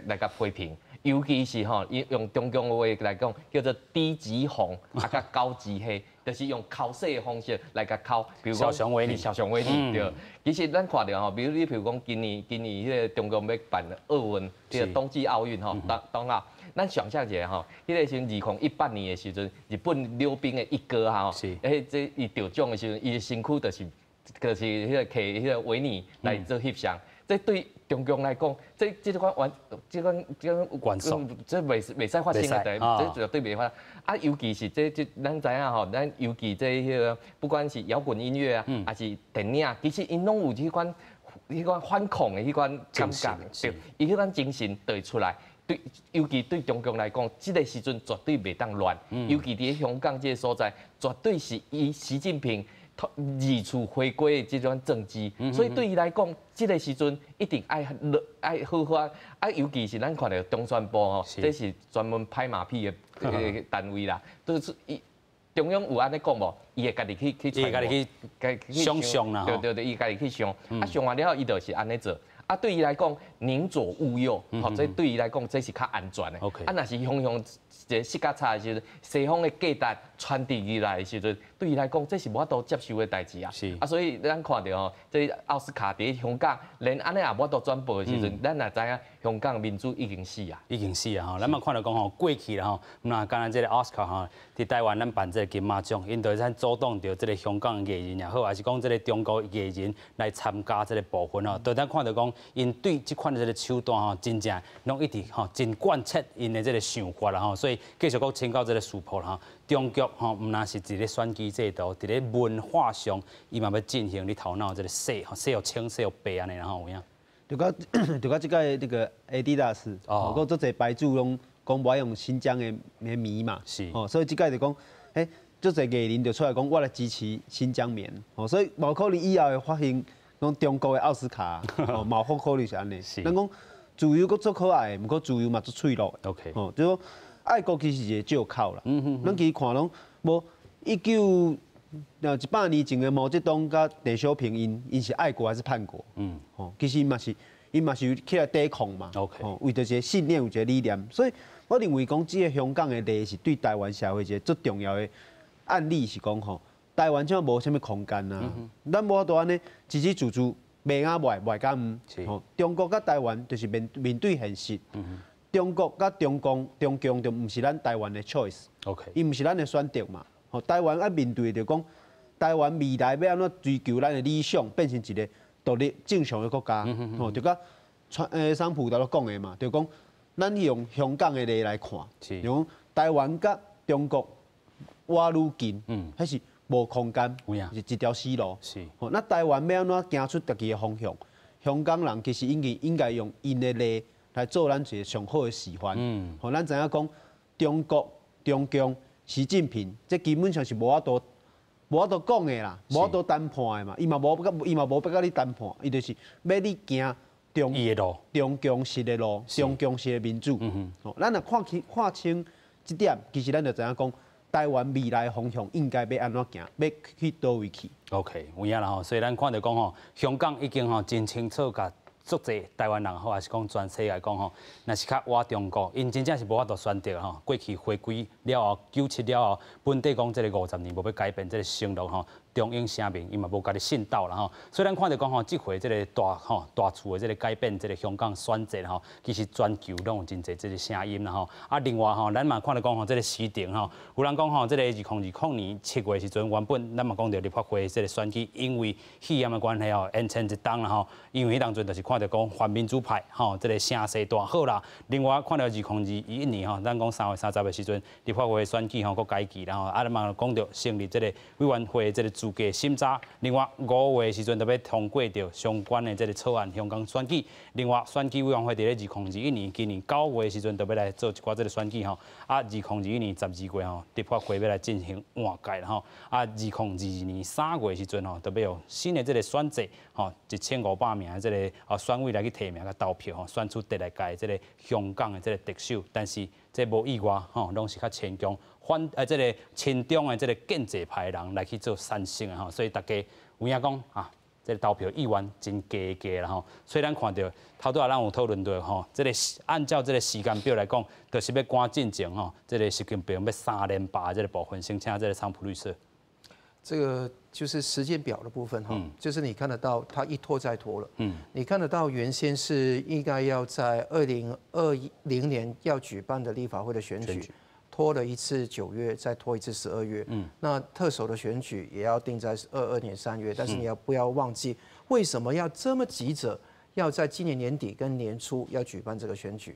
評，尤其是吼，伊用中共話來講，叫做低級紅啊，佮高級黑，就是用剾洗的方式來共剾。比如講，小熊維尼，小熊維尼對。其實咱看著吼，比如你比如講，今年彼个中共欲辦奧運，這个冬季奧運吼，冬奧，咱想象一下吼，彼个時陣2018年的時陣，日本溜冰的一哥吼，這伊得獎的時陣，伊的身軀就是彼个摕彼个維尼來做翕相。這對中共來講，這款完，這款這袂使發生的代，這絕對袂發生。啊，尤其是這咱知影吼，咱尤其這彼个，不管是搖滾音樂啊，抑是電影，其實𪜶攏有彼款反抗的彼款感覺，對，伊彼款精神就會出來。對，尤其對中共來講，這个時陣絕對袂當亂。尤其佇香港這个所在，絕對是伊習近平二次回歸的這種政治，所以對伊來講，這个時陣一定愛好好啊！尤其是咱看著中宣部吼，這是專門拍馬屁的單位啦，都是伊中央有按呢講無？伊會家己去去，伊家己去想像啦，對對對，伊家己去想，啊想完了後，伊就是按呢做。啊，對伊來講，寧左勿右，吼，這對伊來講，這是較安全的。啊，若是雄雄一个失較差的時陣，西方的價值傳遞入來的時陣，對伊來講，這是無法度接受的代誌啊。啊，所以咱看著吼，這奧斯卡佇香港，連按呢也無法度轉播的時陣，咱也知影香港民主已經死啊。已經死啊！吼，咱嘛看著講吼，過去啦吼，若敢若這个奧斯卡吼，佇台灣咱辦這个金馬獎，𪜶就會使阻擋著這个香港藝人也好，還是講這个中國藝人來參加這个部分吼，都咱看著講，𪜶對這款的這个手段吼，真正攏一直吼真貫徹𪜶的這个想法啦吼，所以繼續閣請教這个師傅啦吼，中國吼毋但是一个選舉制度，佇咧文化上，伊嘛欲進行你頭腦這个洗，洗予清洗予白按呢啦吼，有影？就佮這個那個 Adidas，哦，閣足濟牌子攏講無愛用新疆的棉嘛，哦，所以這擺就講，欸，足濟藝人就出來講，我來支持新疆棉，哦，所以無可能以後會發現講中國的奧斯卡，哦，嘛有可能是按呢。咱講自由閣足可愛的，毋過自由嘛足脆弱的。 哦，就講愛國其實是一個借口啦。咱其實看攏無100年前的毛澤東佮鄧小平，𪜶是愛國還是叛國？哦，其實𪜶嘛是起來抵抗嘛。 哦，為著一個信念，有一個理念，所以我認為講這个香港的例是對台灣社會一個足重要的案例，是講吼，台灣這馬無啥物空間啊。咱無法度按呢，支支柱柱賣啊賣賣甲毋。吼，中國佮台灣就是面面對現實。中國佮中共、中共就毋是咱台灣的 choice。 伊毋是咱的選擇嘛。吼，台灣愛面對的就講，台灣未來欲按怎追求咱的理想，變成一个獨立正常的國家。吼，就佮桑普頭拄講的嘛，就講咱用香港的例來看，就講台灣佮中國倚愈近，彼是無空間，是一條死路。吼，那台灣欲按怎行出家己的方向？香港人其實應該用𪜶的例來做咱一个上好的示範。吼，咱知影講中國、中共、習近平，這基本上是無法度講的啦，無法度談判的嘛。伊嘛無欲佮你談判，伊就是欲你行中共式的路，中共式的民主。吼，咱若看清這點，其實咱就知影講，台灣未來方向應該欲按怎行，欲去佗位去。 OK，有影啦吼，所以咱看著講吼，香港已經吼真清楚共足濟台灣人好，還是講全世界講吼，若是較倚中國，𪜶真正是無法度選擇吼。過去回歸了後，97了後，本底講這个50年無欲改變這个承諾吼，中英聲明，伊嘛無共你信鬥啦吼。所以咱看著講吼，這回這个大吼大厝的這个改變，這个香港選戰吼，其實全球攏有真濟這个聲音啦吼。啊，另外吼，咱嘛看著講吼，這个時程吼，有人講吼，這个2020年7月時陣，原本咱嘛講著立法會這个選舉，因為肺炎的關係吼，延遲一冬啦吼。因為彼當陣就是看著講泛民主派吼，這个聲勢大好啦。另外看著2021年吼，咱講3月30的時陣，立法會選舉吼，閣改期啦吼。啊，咱嘛講著成立這个委員會這个資格審查。另外5月時陣就欲通過著相關的這个草案，香港選舉。另外選舉委員會佇咧2021年今年9月時陣就欲來做一寡這个選舉吼。啊，2021年12月吼，立法會欲來進行換屆啦吼。啊，2022年3月時陣吼，就欲有新的這个選制吼，1500名的這个啊選委來去提名佮投票吼，選出第六屆這个香港的這个特首。但是這無意外吼，攏是較親共反這个親中的這个建制派的人來去做產生的吼，所以大家有影講啊，這个投票意願真低低啦吼。所以咱看著頭拄仔咱有討論著吼，這个按照這个時間表來講，就是欲趕進前吼，這个習近平欲三連霸這个部分，先請這个桑普律師。這個就是時間表的部分哈，就是你看得到，它一拖再拖了。你看得到原先是應該要在2020年要舉辦的立法會的選舉，拖了一次9月，再拖一次12月。那特首的選舉也要定在22年3月，但是你要不要忘記，為什麼要這麼急着要在今年年底跟年初要舉辦這個選舉？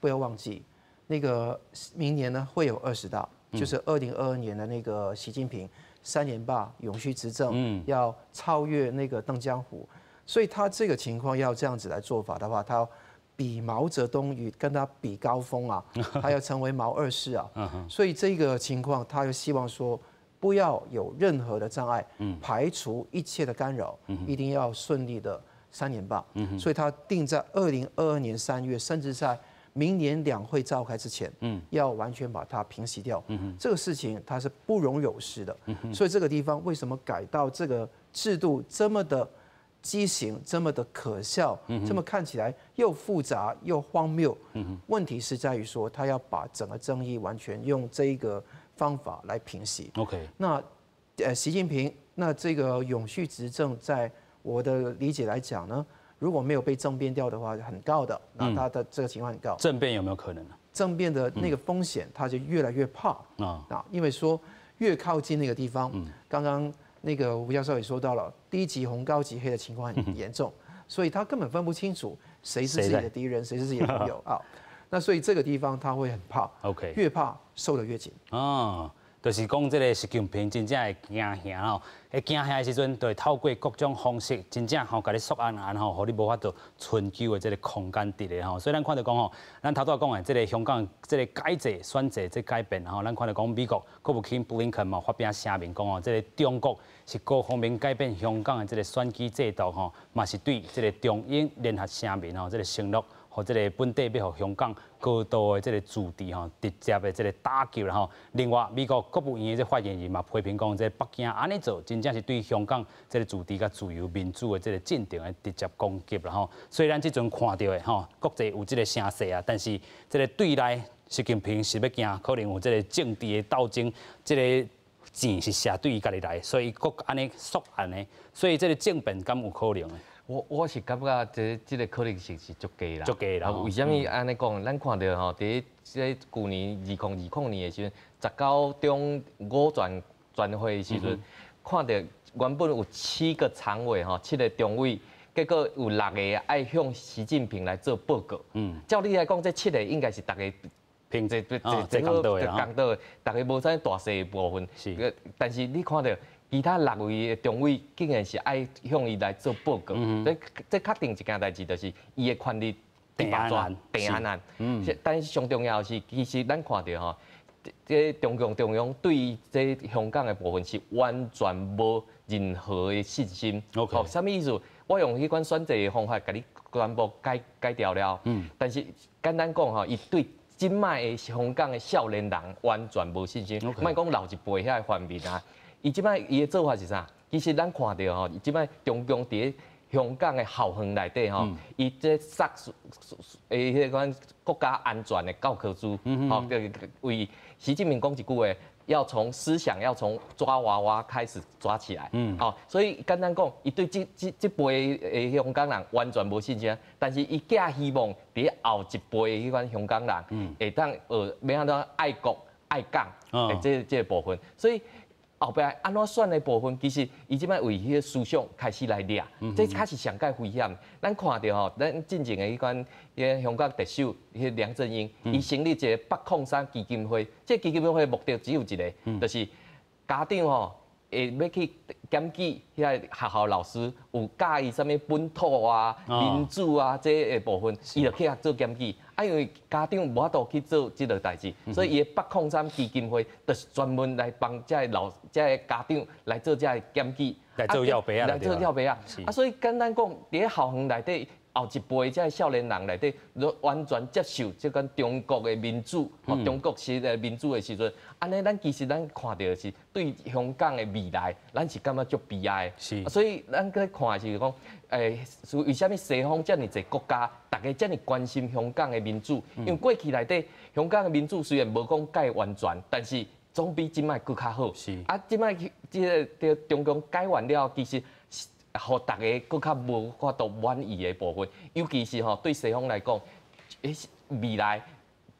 不要忘記，那個明年呢會有二十大，就是2022年的那個習近平三連霸永續執政，要超越那個鄧江胡，所以他這個情況要這樣子來做法的話，他比毛澤東與跟他比高峰啊，他要成為毛二世啊，所以這個情況他又希望說不要有任何的障礙，排除一切的干擾，一定要順利的三連霸，所以他定在2022年3月，甚至在明年两会召开之前，要完全把它平息掉。这个事情它是不容有失的。所以这个地方为什么改到这个制度这么的畸形，这么的可笑，这么看起来又复杂又荒谬？问题是在于说，他要把整个争议完全用这一个方法来平息。 那习近平，那这个永续执政，在我的理解来讲呢，如果没有被政变掉的话，很高的，那他的这个情况很高。政变有没有可能呢？政变的那个风险，他就越来越怕啊，因为说越靠近那个地方，刚刚那个吴教授也说到了，低级红高级黑的情况很严重，所以他根本分不清楚谁是自己的敌人，谁是自己的朋友啊。那所以这个地方他会很怕越怕收得越紧。哦，就是講這个習近平真正會驚嚇吼，會驚嚇的時陣，就會透過各種方式，真正吼，共你束按按吼，予你無法度尋求的這个空間佇咧吼。所以咱看著講吼，咱頭拄仔講的這个香港這个改制選制這改變吼，咱看著講美國國務卿布林肯嘛發表聲明講吼，這个中國是各方面改變香港的這个選舉制度吼，嘛是對這个中英聯合聲明吼，這个承諾。予這个本底欲予香港高度的這个自治吼，直接的這个打擊啦吼。另外，美國國務院的這發言人嘛批評講，這北京按呢做，真正是對香港這个自治佮自由民主的這个進程的直接攻擊啦吼。所以咱這陣看著的吼，國際有這个聲勢啊，但是這个對內習近平是欲驚，可能有這个政治的鬥爭，這个箭是射對伊家己來，所以閣按呢束按呢，所以這个政變敢有可能？我是感覺這个可能性是足低啦。足低啦。為啥物按呢講？咱看著吼，佇這舊年2020年的時陣，19中五全會的時陣，看著原本有七個常委吼，七個常委，結果有六个愛向習近平來做報告。照理來講，這七個應該是逐家平這這公道的，公道的，逐家無啥大細部分。但是你看著其他六位的常委竟然是愛向伊來做報告，這這確定一件代誌，就是伊的權力定安定安難。但是上重要的是，其實咱看著吼，這中共中央對這香港的部分是完全無任何的信心。啥物意思？我用彼款選制的方法，共你全部改改掉了。但是簡單講吼，伊對這擺的香港的少年人完全無信心。莫講老一輩遐的泛民啊。伊這擺伊的做法是啥？其實咱看著吼，這擺中共佇咧香港的校園內底吼，伊這殺彼款國家安全的教科書，吼，為習近平講一句話，要從思想要從抓娃娃開始抓起來，吼，所以簡單講，伊對這輩的香港人完全無信心，但是伊寄希望佇後一輩的彼款香港人會當學欲按怎愛國愛港的這個部分，所以。後壁按怎選的部分，其實伊這擺為彼个思想開始來掠，這較是上蓋危險。咱看著吼，咱進前的彼款彼个香港特首，彼个梁振英，伊成立一个北控山基金會，這個基金會的目的只有一个，就是家長吼會欲去檢舉遐個學校老師有教伊啥物本土啊、民主啊這个部分，伊就去遐做檢舉。啊，因為家長無法度去做這個代誌，所以伊的北控山基金會就是專門來幫這个老、這个家長來做這个檢舉，來做藥白啊，來做藥白啊。啊，所以簡單講，佇咧校園內底，後一輩這个少年人內底，攏完全接受這款中國的民主，中國式的民主的時陣，按呢，咱其實咱看著的是對香港的未來，咱是感覺足悲哀的。所以咱閣看的是講，為啥物西方遮爾濟國家，逐家遮爾關心香港的民主？因為過去內底香港的民主雖然無講蓋完全，但是總比這擺閣較好。啊，這擺這个中共改完了，其實予逐家閣較無法度滿意的部分，尤其是吼對西方來講，未來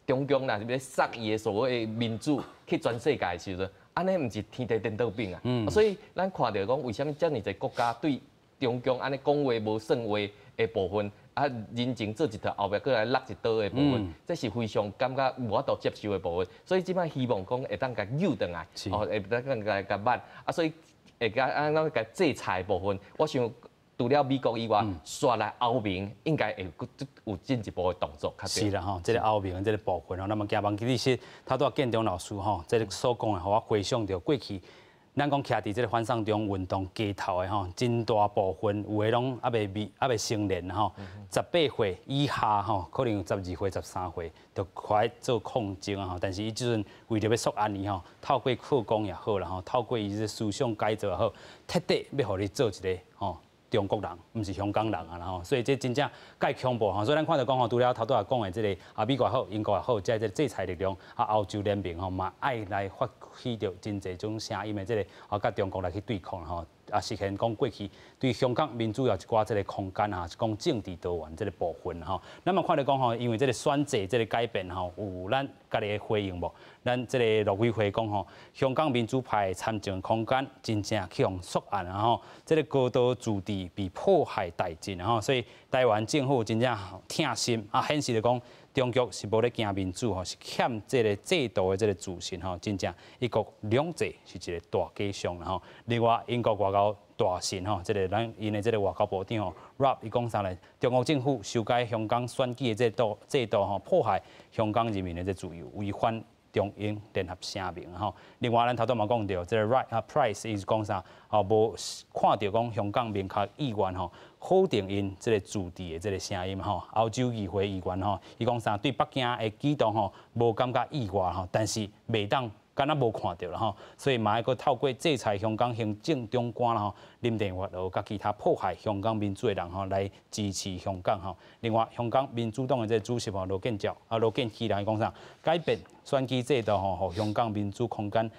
中共若是欲殺伊的所謂的民主去全世界的時陣，按呢毋是天地顛倒變啊！所以咱看著講，為啥物遮爾濟國家對中共按呢講話無算話的部分，啊人情做一套，後壁閣來落一刀的部分，這是非常感覺無法度接受的部分。所以這擺希望講會當共扭轉來，會當共共挽啊，所以會共按怎共制裁的部分，我想除了美國以外，紲來歐盟應該會有進一步的動作。是啦吼，這个歐盟這个部分吼，那麼驚茫其實頭拄仔建中老師吼，這个所講的，予我回想著過去。咱講徛佇這个反送中運動街頭的吼，真大部分有的攏猶未未猶未成年吼，18歲以下吼，可能有12歲、13歲就開做抗爭啊吼。但是伊這陣為著欲束安呢吼，透過課綱也好啦吼，透過伊這思想改造也好，徹底欲予你做一个吼中國人，毋是香港人啊啦吼。所以這真正蓋恐怖吼。所以咱看著講吼，除了頭拄仔講的這个啊美國也好，英國也好，這個制裁力量啊，歐洲聯盟吼嘛愛來發起著真濟種聲音的這个啊，佮中國來去對抗吼。啊，實現講過去對香港民主有一寡這个空間啊，是講政治多元這个部分吼。咱嘛看著講吼，因為這个選制這个改變吼，有咱家己的回應無？咱這个陸委會講吼，香港民主派參政空間真正去予束限啊吼，這个高度自治被破壞殆盡吼，所以台灣政府真正痛心啊，顯示著講中國是無咧驚民主吼，是欠這个制度的這个自信吼，真正一國兩制是一个大假象吼。另外，英國外交大臣吼，這个咱𪜶的這个外交部長吼，Raab 伊講啥咧？中國政府修改香港選舉的這個制度吼，破壞香港人民的這自由，違反中英聯合聲明吼。另外，咱頭拄嘛講著，這个 Right 啊 Price 伊是講啥？吼，無看著講香港明確意願吼，否定𪜶這个自治的這个聲音吼。歐洲議會議員吼，伊講啥？對北京的舉動吼，無感覺意外吼，但是袂當敢若無看著啦吼，所以嘛愛閣透過制裁香港行政長官啦吼，林鄭月娥佮其他破壞香港民主的人吼，來支持香港吼。另外，香港民主黨的這个主席吼羅健照啊羅健熙人伊講啥？改變選舉制度吼，予香港民主空間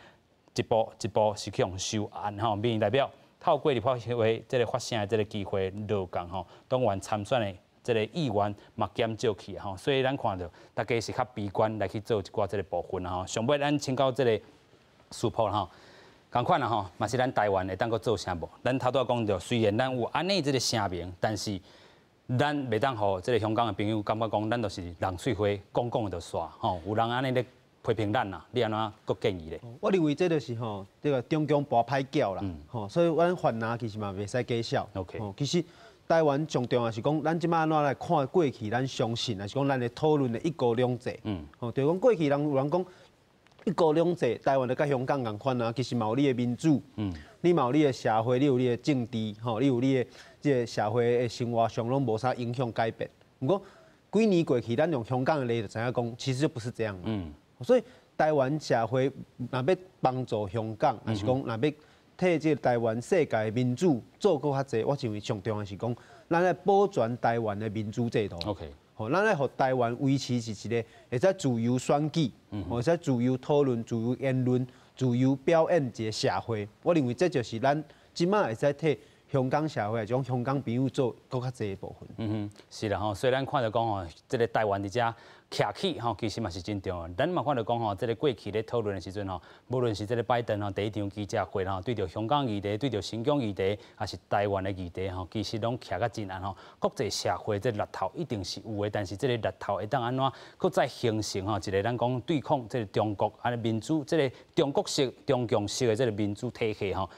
一步一步是去予收限吼。民意代表透過立法會這个發聲的這个機會落降吼，黨員參選的這个議員嘛減少去吼，所以咱看著大家是較悲觀來去做一寡這个部分吼。上尾咱請教這个師傅吼，仝款啦吼，嘛是咱台灣會當閣做啥無？咱頭拄仔講著，雖然咱有按呢這个聲明，但是咱袂當予這个香港的朋友感覺講，咱就是人喙花講講就煞吼。有人按呢咧批評咱啦，你按怎閣建議咧？我認為這就是吼，這个中共跋歹攪啦，吼，所以阮番仔其實嘛袂使假笑。 其實台灣上重要是講，咱這擺按怎來看過去，咱相信，還是講咱咧討論的一國兩制。吼，就是講過去人有人講一國兩制，台灣就佮香港仝款啊，其實嘛有你的民主，你嘛有你的社會，你有你的政治，吼，你有你的這个社會的生活上攏無啥影響改變。毋過幾年過去，咱用香港的例就知影講，其實就不是這樣。所以台灣社會若欲幫助香港，還是講若欲替這个台灣世界的民主做閣較濟，我認為上重要是講，咱愛保全台灣的民主制度。 吼，咱愛予台灣維持是一个會使自由選舉，會使自由討論、自由言論、自由表演一个社會。我認為這就是咱這擺會使替香港社會，將香港朋友做閣較濟的部分。嗯哼，是啦吼，所以咱看著講吼，這个台灣佇遮徛起吼，其實嘛是真重要。咱嘛看著講吼，這个過去咧討論的時陣吼，無論是這个拜登吼第一場記者會吼，對著香港議題、對著新疆議題，抑是台灣的議題吼，其實攏徛甲真硬吼。國際社會這个力頭一定是有的，但是這个力頭會當按怎閣再形成吼一个咱講對抗這个中國按呢民主，這个中國式、中共式的這个民主體系吼，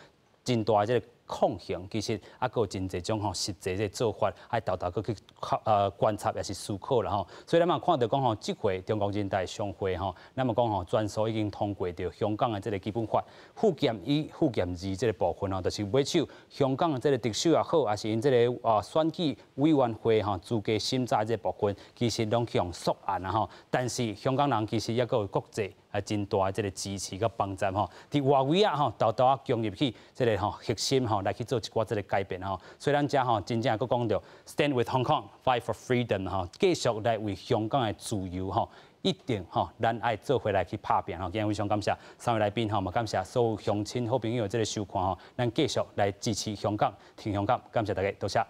真大的這个抗衡，其實猶閣有真濟種吼實際這个做法，愛沓沓閣去觀察，抑是思考啦吼。所以咱嘛看著講吼，這回中國人大常會吼，咱嘛講吼，全數已經通過著香港的這个基本法附件一、附件二這个部分吼，就是買手香港的這个特首也好，抑是𪜶這个啊選舉委員會吼資格審查這个部分，其實攏去予束限啊吼。但是香港人其實猶閣有國際啊真大的這个支持佮幫助吼，佇外圍啊吼，沓沓仔攻入去這个吼核心吼來去做一寡這个改變吼。所以咱遮吼真正閣講著 Stand with Hong Kong, fight for freedom 吼，繼續來為香港的自由吼，一定吼，咱愛做伙來去拍拚吼。今日非常感謝三位來賓吼，嘛感謝所有鄉親好朋友這个收看吼，咱繼續來支持香港，挺香港，感謝大家，多謝。